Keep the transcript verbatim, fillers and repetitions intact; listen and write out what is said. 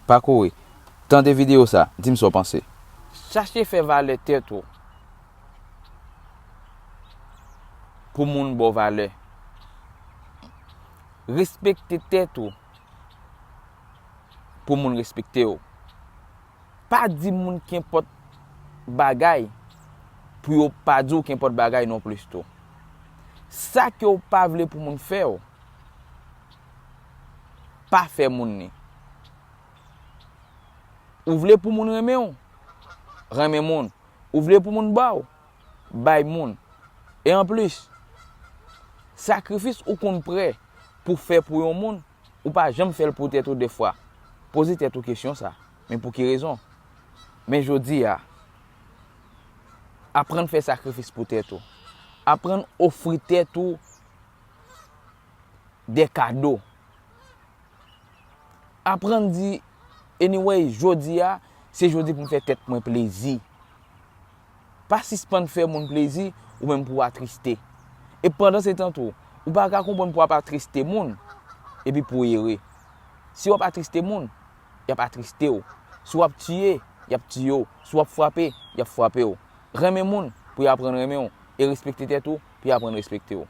Pa kouri. Tande videyo sa, di m sa w panse. Chache fè valè tèt ou pou moun ba w valè. Respekte tèt ou pou moun respekte w. Pa di moun kenpòt bagay pou yo pa di w kenpòt bagay non plis tou. Sa ke w pa vle pou moun fè w, pa fè moun li. Ou vle pou moun renmen w, renmen moun. Ou vle pou moun ba w, bay moun. E anplis, sakrifis ou konn prè pou fè pou yon moun, ou pa janm fè l pou tèt ou de fwa. Poze tèt ou kesyon sa, men pou ki rezon? Men jodi a, aprann fè sakrifis pou tèt ou. Aprann ofri tèt ou de kado. Aprann di, anyway, jodi a, se jodi pou m fè tèt mwen plezi. Pa sispann fè moun plezi, ou menm pou w atriste. E pandan se tan tou, ou pa ka konprann pou w ap atriste moun, epi pou w ere. Si w ap atriste moun, y ap atriste w. Si w ap tiye, y ap tiye w. Si w ap frape, y ap frape w. Renmen moun pou y aprann renmen w. E respekte tèt ou pou y aprann respekte w.